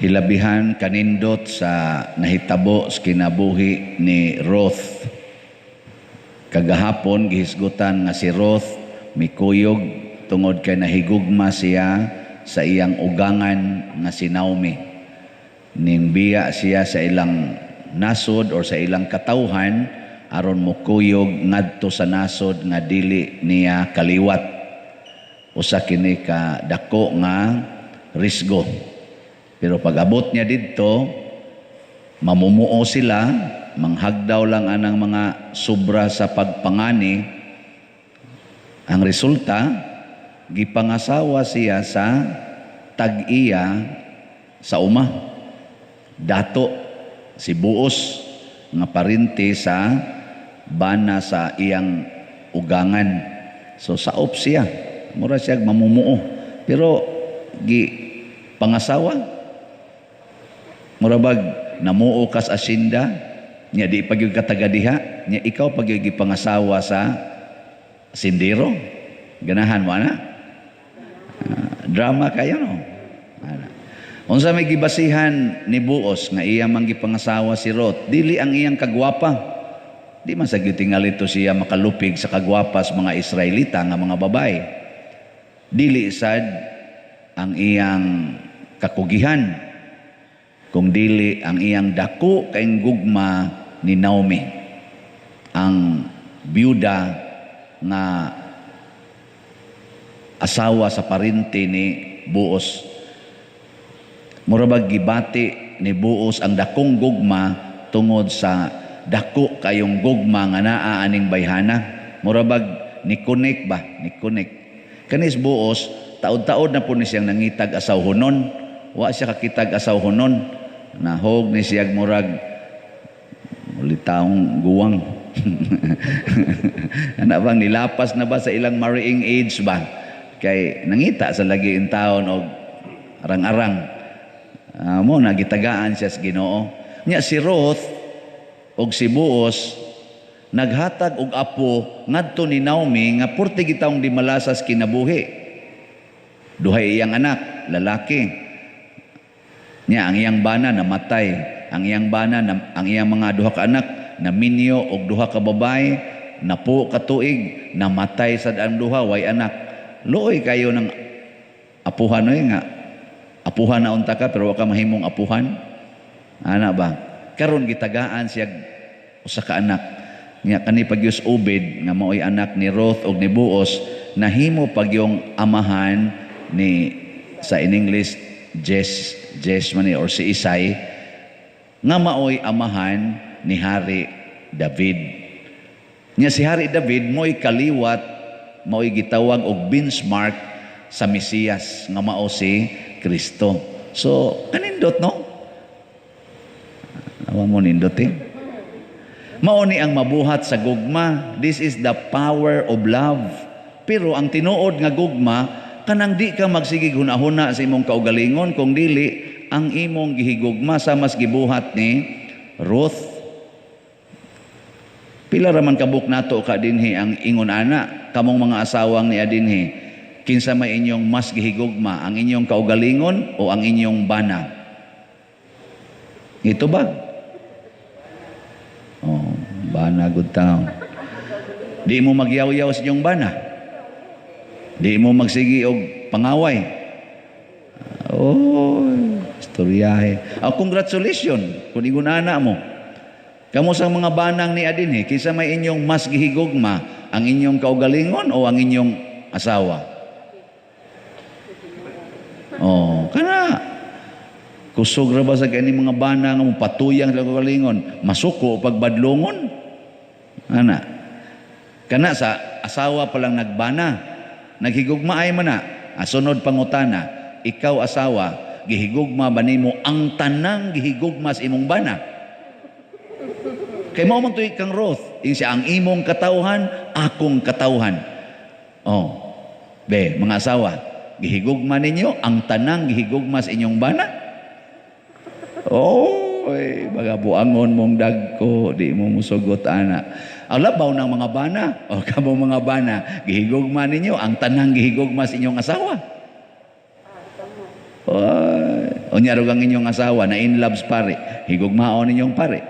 Hilabihan kanindot sa nahitabo sa kinabuhi ni Ruth. Kagahapon gihisgutan nga si Ruth mikuyog tungod kay nahigugma siya sa iyang ugangan nga si Naomi. Ning biya siya sa ilang nasod or sa ilang katawhan aron mokuyog ngadto sa nasod nga dili niya kaliwat. Usa kini ka dako nga risgo. Pero pag abot niya didto, mamumuo sila, manghagdaw lang anang mga sobra sa pagpangani. Ang resulta, gipangasawa siya sa tag-iya sa uma. Dato si Boaz nga parente sa bana sa iyang ugangan. So saop siya, mura siya mamumuo. Pero gi pangasawa, mura bag namuo kas asyenda nya di pa gyud ka taga diha, nya ikaw pa gyud gipangasawa sa sindero. Ganahan mo ana? Drama kayo, no? Ana. Unsa may gibasihan ni Boaz nga iya man gipangasawa si Ruth? Dili ang iyang kagwapa. Di man sa gyud tingali to siya makalupig sa kagwapa sa mga Israelita nga mga babae. Dili sad ang iyang kakugihan, kung dili ang iyang dako kayong gugma ni Naomi, ang byuda nga asawa sa parente ni Boaz. Mura bag gibati ni Boaz ang dakong gugma tungod sa dako kayong gugma nga naa aning bayhana. Mura bag ni connect ba? Ni connect. Kanis Boaz, taod-taod na po ni siyang nangitag asawhonon. Wa siya kakitag asawhonon. Nahog ni siyag murag ulitaong guwang. Ana bang nilapas na ba sa ilang marrying age ba? Kay nangita sa lagi in taon og arang-arang. Mo na gitagaan siya sa Ginoo. Nya si Ruth og si Boaz naghatag og apo ngadto ni Naomi nga purti gitawong di malasas kinabuhi. Duhay iyang anak, lalaki. Nya ang iyang bana namatay, ang iyang bana ang iyang mga duha ka anak naminyo og duha ka babae, napo ka tuig, namatay sad ang duha, way anak. Luoy kayo ng apuhan oy, nga apuhan na unta ka pero wa ka mahimong apuhan. Ana ba? Karon gitagaan siya usa ka anak. Nya kani pagyus Obed nga maoy anak ni Ruth og ni Boaz, nahimo pagyong amahan ni, sa in English, Jess, Jess man ni or si Isai nga maoy amahan ni Hari David. Nya si Hari David mo'y kaliwat, maoy gitawag og benchmark sa Mesiyas nga mao si Kristo. So kanindot, no? Awa mo nindot eh. Mao ni ang mabuhat sa gugma. This is the power of love. Pero ang tinuod nga gugma, kanang di ka magsigig hunahuna sa imong kaugalingon, kung dili ang imong gihigugma sa mas gibuhat ni Ruth. Pila ra man kabuk nato ka dinhi ang ingon ana, kamong mga asawang ni adinhi, kinsa may inyong mas gihigugma, ang inyong kaugalingon o ang inyong bana? Ito ba? Oh, bana good town. Di mo magyaw-yaw sa inyong bana. Di mo magsigi og pangaway. Oh, istoryahe. Oh, congratulations kung ingon ana mo. Kamo sa mga banang ni adin eh, kinsa may inyong mas gihigugma, ang inyong kaugalingon o ang inyong asawa? Oh, kana kusog ra ba sa kani mga bana nga patuyang sa kaugalingon, masuko pagbadlongon? Ana. Kana sa asawa pa lang nagbana, naghigugma ay man na. Asunod pangutana, ikaw asawa, gihigugma ba nimo ang tanang gihigugma sa imong bana? Kay mao man tuig kang Ruth, ing siya ang imong katawhan, akong katawhan. Oh. Be, mga asawa, gihigugma ninyo ang tanang gihigugma sa inyong bana? Oh, ay, baga buangon mong dagko, di mo musugot ana. Ang labaw ng mga bana, o kamo mga bana, gihigugma ninyo ang tanang gihigugma sa inyong asawa. Ay, Unya rog ang inyong asawa na in love sa pare, higugmaon ninyong pare.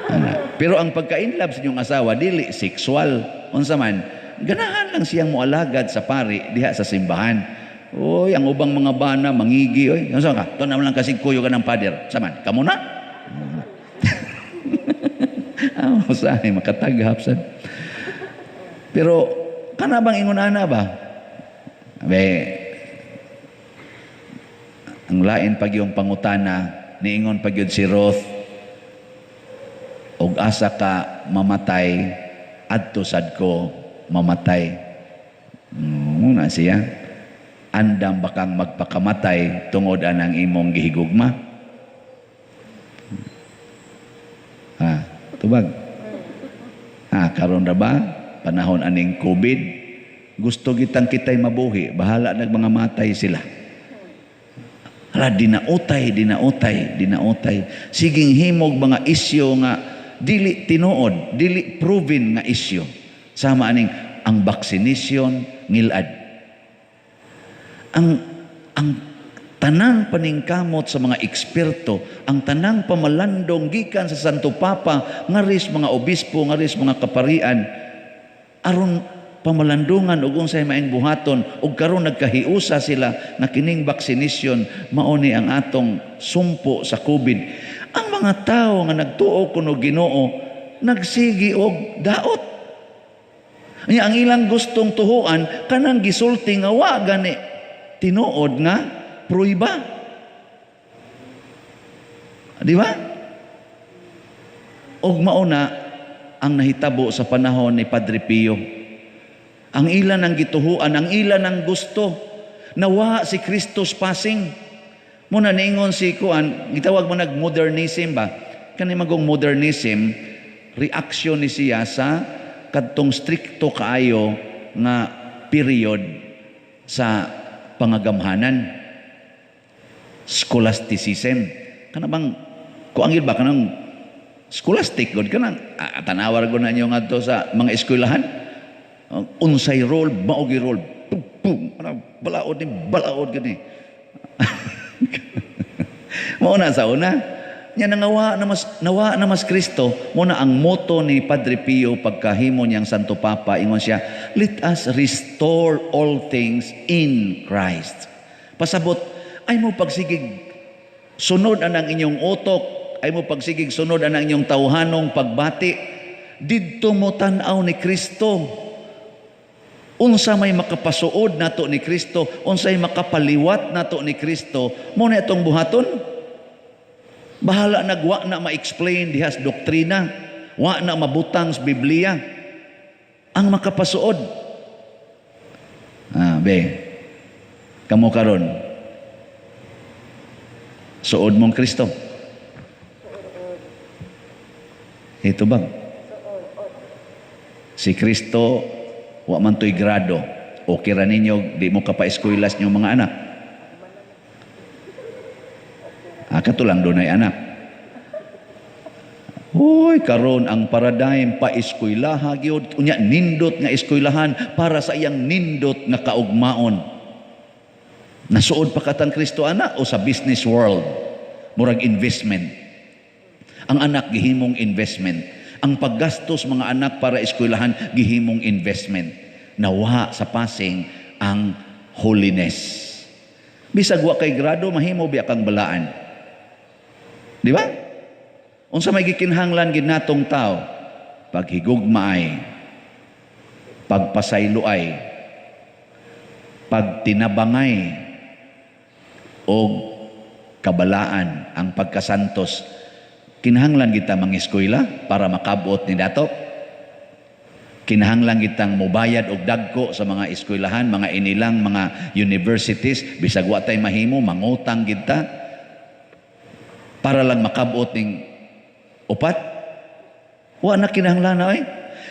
Ana. Pero ang pagka-in love sa inyong asawa dili sexual. Unsa man, ganahan lang siyang moalagad sa pare diha sa simbahan. Oy, ang ubang mga bana mangigi oy. Unsa ka? Tuon lang kasi kuyo ka ng pader. Saman, kamo na. Ah, usahay makataghap sad. Pero kana bang ingon ana ba? Abe, ang lain pag yung pangutana, niingon pag yun si Ruth, og asa ka mamatay, adto sad ko mamatay. Muna siya. Andam ba kang magpakamatay tungod anang imong gihigugma? Ha, tubag. Ha, karon ra ba? Panahon aning COVID, gusto gitang kitay mabuhi, bahala nag mga matay sila. Hala, dinautay, dinautay, dinautay. Siging himog mga isyo nga dili tinuod, dili proven nga isyo. Sama aning ang vaccination ngilad. Ang tanang paningkamot sa mga eksperto, ang tanang pamalandong gikan sa Santo Papa, ngaris mga obispo, ngaris mga kaparian, aron pamalandungan ug unsay maing buhaton, ug karon nagkahiusa sila na kining vaccination mao ni ang atong sumpo sa COVID. Ang mga tawo nga nagtuo kuno Ginoo nagsigi og daot. Nya ang ilang gustong tuhuan kanang gisulti nga wa gani tinuod nga pruiba. Di ba? Og mao na ang nahitabo sa panahon ni Padre Pio. Ang ilan ang gituhuan, ang ilan ang gusto. Nawa si Kristus passing. Muna niingon si Kuan, gitawag mo nag-modernism ba? Kani magong modernism, reaksyon ni siya sa kadtong strikto kaayo nga period sa pangagamhanan. Scholasticism. Kana bang kuang ba kanang scholastic god kanang tanawar gud na ninyo ngadto sa mga eskwelahan. Unsay role, mao gi role. Pum, pum, ano, balaod ni balaod gani. Mao na sa una. Nya nangawa na mas nawa na mas Kristo, mo na ang motto ni Padre Pio pagkahimo niyang Santo Papa, ingon siya, let us restore all things in Christ. Pasabot, ay mo pagsigig sunod anang inyong utok, ay mo pagsigig sunod anang inyong tawhanong pagbati, didto mo tan-aw ni Kristo. Unsa may makapasuod nato ni Kristo, unsay makapaliwat nato ni Kristo, mo na itong buhaton. Bahala nagwa na ma-explain dihas doktrina, wa na mabutang sa Biblia. Ang makapasuod. Ah, be. Kamo karon. Suod mong Kristo. Ito ba? Si Kristo wa man to'y grado. Okay ra ninyo, di mo kapaeskuylas niyo mga anak. Ah, kato lang dunay anak. Uy, karon ang paradigm pa-eskuylaha gyud, unya nindot nga eskuylahan para sa iyang nindot nga kaugmaon. Nasuod pa katang Kristo ana o sa business world, murag investment. Ang anak gihimong investment. Ang paggastos mga anak para eskuylahan gihimong investment. Nawa sa passing ang holiness. Bisag wa kay grado, mahimo biya kang balaan. Di ba? Unsa may gikinahanglan gid natong tao? Paghigugmaay, pagpasayloay, pagtinabangay, og kabalaan ang pagkasantos. Kinahanglan kita mangeskwela para makabot ni dato. Kinahanglan kitang mobayad og dagko sa mga eskwelahan, mga inilang mga universities, bisag wa tay mahimo, mangutang gid ta para lang makabot ning upat. Wa na kinahanglan na oy.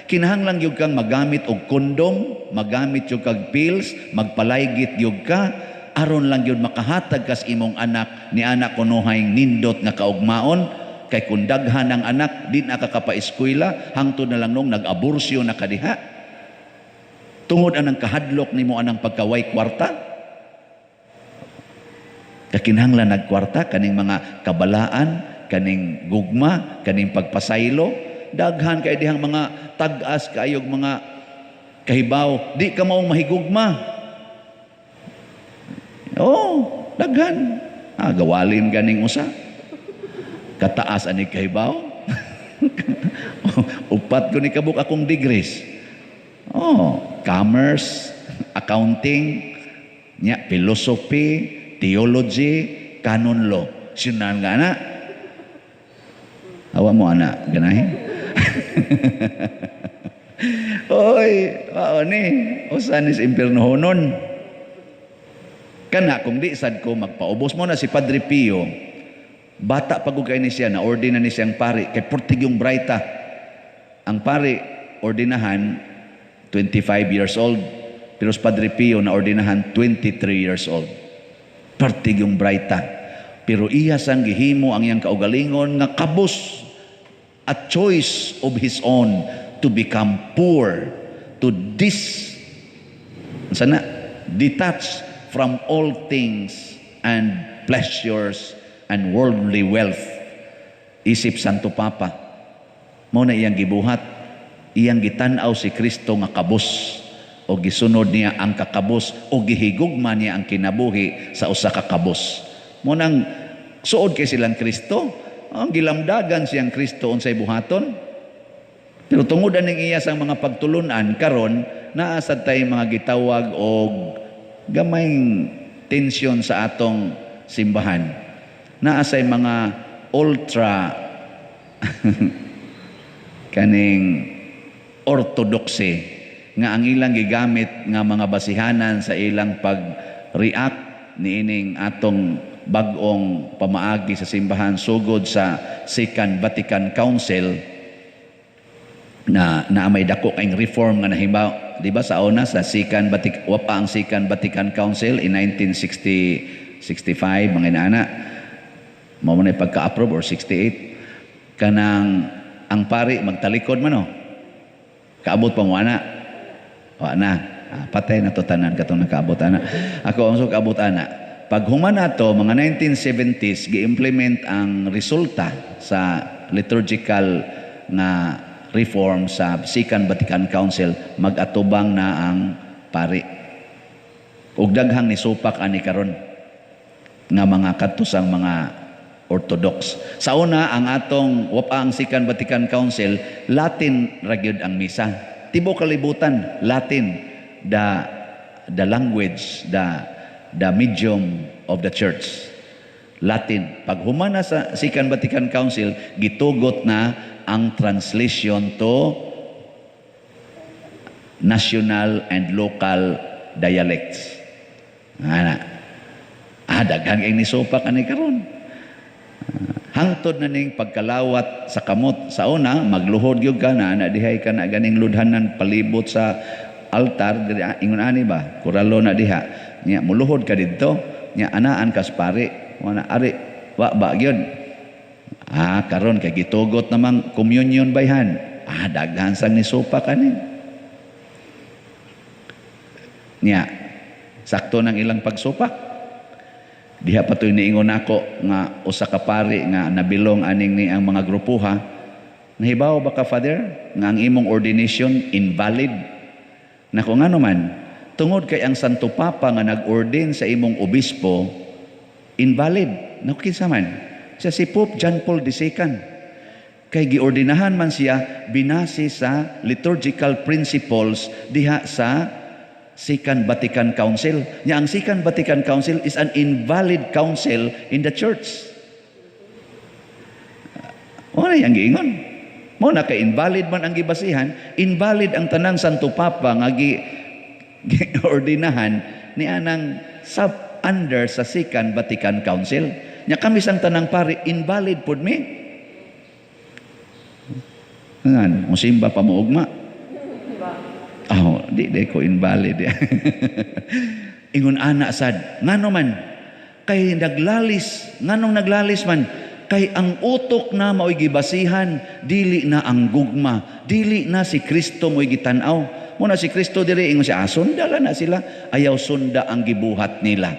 Kinahanglan gyud kang magamit og kondom, magamit gyud kag pills, magpalaygit gyud ka aron lang gyud makahatag kas imong anak ni anak kunuhay nindot nga kaugmaon. Kay kung daghan ang anak, di na kakapaeskwela, hangtod na lang nung nag-aborsyo na kadiha. Tungod anang kahadlok nimo anang pagkaway kwarta. Kakinahanglan nagkwarta kaning mga kabalaan, kaning gugma, kaning pagpasaylo. Daghan kay dihang mga tag-as kaayog mga kahibaw, di ka maong mahigugma. Oh, daghan. Ah, gawalin ganing usa. Kataas ani kahibaw. 4 ko ni kabuk akong degrees. Oh, commerce, accounting, nya philosophy, theology, canon law. Sinan nga na. Awa mo ana, ganahin. Oy, mao ni, usa ni sa impiernohonon. Kana kung di sad ko magpaubos mo na si Padre Pio, bata pa gud kay ni siya, na ordina ni siyang pari kay portigyong braita. Ang pari ordinahan 25 years old, pero si Padre Pio na ordinahan 23 years old. Pertigyong braita. Pero iya sang gihimo ang iyang kaugalingon nga kabus, a choice of his own to become poor, to dis, sana, detach from all things and pleasures and worldly wealth. Isip Santo Papa, mao na iyang gibuhat, iyang gitan-aw si Kristo nga kabus, o gisunod niya ang kakabos, o gihigugma niya ang kinabuhi sa usa ka kabos. Mo nang suod kay silang Kristo, ang gilamdagan siyang Kristo unsay buhaton. Pero tungod aning iya sang mga pagtulunan karon, naa sad tay mga gitawag og gamayng tensyon sa atong simbahan. Naa say mga ultra kaning orthodoxy nga ang ilang gigamit nga mga basihanan sa ilang pag-react niining atong bag-ong pamaagi sa simbahan sugod sa Second Vatican Council na na may dako kayong reform nga nahimba, di ba? Sa una, sa Second Vatican, wa pa ang Second Vatican Council in 1960 65, mga inaana mao man pagka-approve, or 68, kanang ang pari magtalikod man, no? Kaabot pa mo ana? Wa na. Ah, patay na to tanan katong nakaabot ana. Ako ang so kaabot ana. Pag human nato mga 1970s, gi-implement ang resulta sa liturgical nga reform sa Second Vatican Council, mag-atubang na ang pari. Ug daghang nisupak ani karon nga mga kadtusang mga Orthodox. Sa una, ang atong wa pa ang Second Vatican Council, Latin ra gyud ang misa. Tibuok kalibutan, Latin the language, the medium of the church. Latin. Pag human na sa Second Vatican Council, gitugot na ang translation to national and local dialects. Ana. Ah, daghan kay nisupak ani karon. Hangtod na ning pagkalawat sa kamot. Sa una, magluhod gyud ka na, ana dihay ka na ganing ludhanan palibot sa altar diri, ingon ani ba? Kuralo na diha. Nya muluhod ka didto, nya anaan kas pari. Wana ari wa ba gyud. Ah, karon kay gitugot namang communion bayhan. Ah, daghan sang nisupak ani. Nya sakto nang ilang pagsupak. Diha pa to'y niingon nako nga usa ka pari nga nabilong aning ni ang mga grupuha. Nahibaw ba ka, Father, nga ang imong ordination invalid? Nako, ngano man? Tungod kay ang Santo Papa nga nag-ordain sa imong obispo invalid. Nako, kinsa man? Siya si Pope John Paul II. Kay giordinahan man siya binase sa liturgical principles diha sa Second Vatican Council. Nya ang Second Vatican Council is an invalid council in the church. Wala yang giingon. Mo na kay invalid man ang gibasihan, invalid ang tanang Santo Papa nga gi ordinahan ni anang sub under sa Second Vatican Council. Nya kami sang tanang pari invalid pud mi. Ngan, musimba pa mo ugma. Oh, di ko invalid. Ingon ana sad, ngano man kay naglalis, nganong naglalis man? Kay ang utok na mao'y gibasihan, dili na ang gugma, dili na si Kristo mo'y gitan-aw. Muna si Kristo diri ingon siya, ah, sundala na sila, ayaw sunda ang gibuhat nila.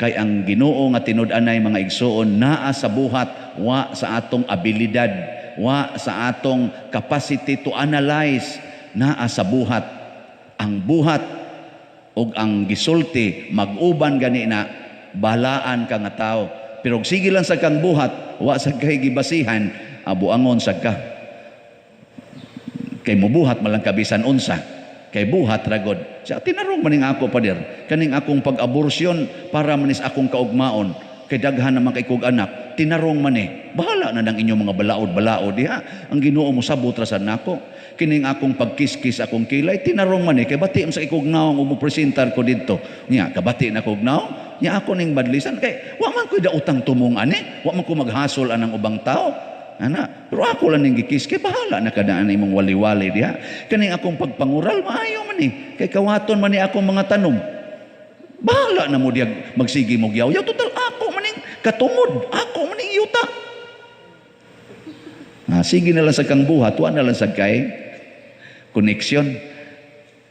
Kay ang Ginoo nga tinud-anay, mga igsuon, naa sa buhat, wa sa atong abilidad, wa sa atong capacity to analyze, naa sa buhat. Ang buhat ug ang gisulti mag-uban gani na, balaan ka nga tao. Pero og sige lang sa kang buhat, wa sa kay gibasihan, abuangon sa ka. Kay mubuhat man lang kabisan unsa. Kay buhat ragod. Sa tinarong maning ako, pader, kaning akong pag-aborsyon para manis akong kaugmaon. Kay daghan naman kay kog anak, tinarong man eh. Bahala na ng inyong mga balaod-balaod diha. Ang Ginoo mo sabot ra sad nako. Kining akong pagkiskis akong kilay, tinarong man eh. Kay bati sa ikog naong mo presentar ko didto. Nya, kabati na kog naong. Nya ako ning badlisan kay wa man ko daotang tumong ani, wa man ko maghasol anang ubang tao. Ana, pero ako lang ning gikis kay bahala na kadaan imong wali-wali diha. Kaning akong pagpangural, maayo man eh. Kay kawaton man ni akong mga tanom. Bahala na mo diya magsigi mo yaw. Yaw, total ako maning katungod, ako maning yuta. Ah, sige na lang sa kang buhat, wa na lang sa kay connection.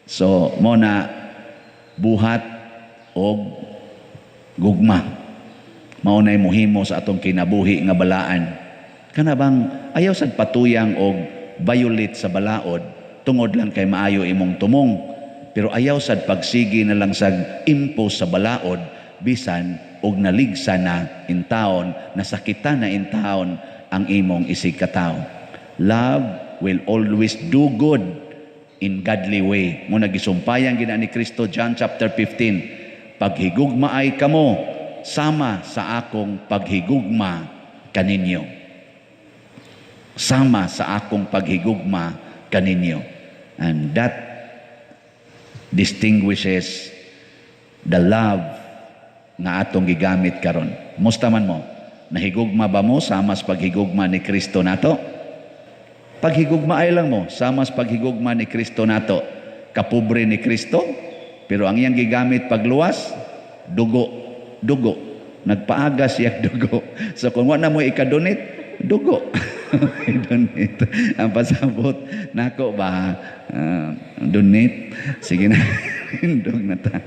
So, mo na buhat og gugma. Mao nay muhimo sa atong kinabuhi nga balaan. Kana bang ayaw sad patuyang og violate sa balaod tungod lang kay maayo imong tumong. Pero ayaw sad pagsigi na lang sag impose sa balaod bisan og naligsa na intawon, nasakitan na intawon ang imong isig katawo. Love will always do good in godly way. Mo nagisumpayan gina ni Kristo, John chapter 15. "Paghigugma ay kamo sama sa akong paghigugma kaninyo." Sama sa akong paghigugma kaninyo. And that distinguishes the love nga atong gigamit karon. Musta man mo? Nahigugma ba mo sama sa paghigugma ni Kristo nato? Paghigugma ay lang mo sama sa paghigugma ni Kristo nato. Kapobre ni Kristo, pero ang iyang gigamit pagluwas, dugo, dugo. Nagpaaga siya dugo. So kung wa na mo ika-donate, dugo. Donate. Ang pasabot nako ba, donate. Sige na, hindog na ta.